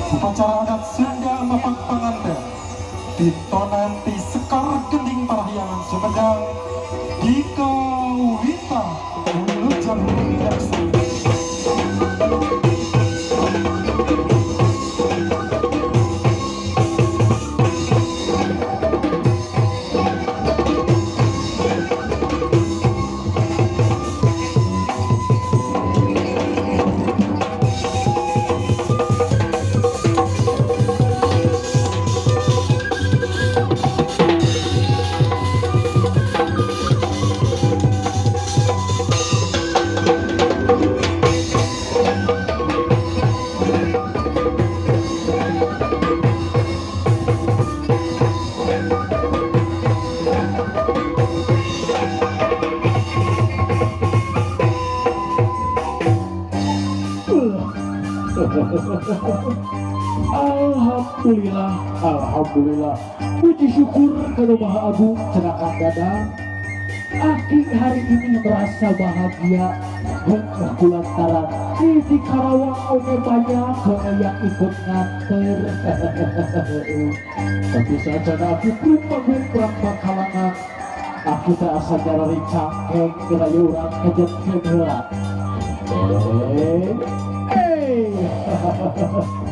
Upacara adat Sunda Mapag Panganten pitonan ti Sekar Gending Parahyangan Sumedang Dika Wita Wilujeng Yaksa. Alhamdulillah, alhamdulillah. Puji syukur kepada Maha Agung cenah Kang Dadang. Aki hari ini merasa bahagia kulantaran di Karawang oge banyak yang ikut nganter. Tapi saja aki panggung kurang bakalangan. Aki teh asa jarari cangkeng kira urang kejetkeun heula. Eh, eh.